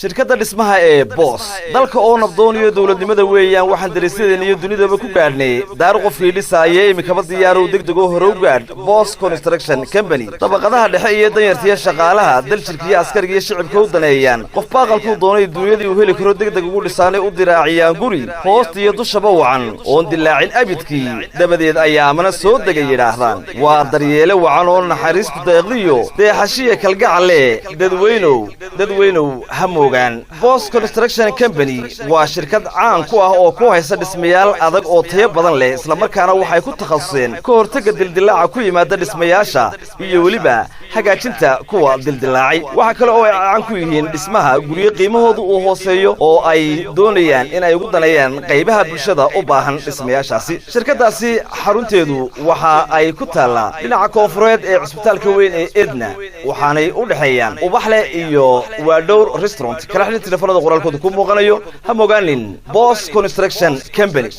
Shirkadda dhismaha ee Boos, dalka oo nabdooniyo dowladnimada weeyaan. Waxaan darisyadeen iyo dunidaba ku gaadhnay daar qofkii dhisaaya imikaba diyaarow, degdegoo hore u gaadh Boos Construction Company. Dabaqadaha dhexe iyo danyartiya shaqaalaha, daljirkiiyo askariga iyo shicibka u daneeyaan. Qof baaqalkuu doonay duunyadii uu heli karo degdeg ugu dhisaanay, u diraaciyaan guri hoosta iyo dushaba wacan oon dilaacin abidkii. Dabadeed ayaamana soo degay yidhaahdaan. Waa daryeele wacan oo naxariistu deeqdiyo deexashiya kalgacalle. Dadweynow, dadweynow, ha moogaan Boos Construction Company. Waa shirkad caan ku ah oo ku haysa dhismayaal adag oo tayo badan leh, islamarkaana waxay ku takhasuseen ka hortagga dildilaaca ku yimaada dhismayaasha iyo weliba hagaajinta kuwa dildilaacay. Waxaa kale oo ay caan ku yihiin dhismaha guryo qiimahoodu uu hooseeyo oo ay doonayaan in ay ugu daneeyaan qaybaha bulshada u baahan dhismayaashaasi. Shirkaddaasi xarunteedu waxa ay ku taallaa dhinaca koonfureed ee cusbitaalka weyn ee Edna, waxaanay u dhexeeyaan Ubaxle iyo Waadhowr Restaurant. Kala xidhin telefoonada qoraalkooda ku muuqanayo. Ha mogaanin Boos Construction Company.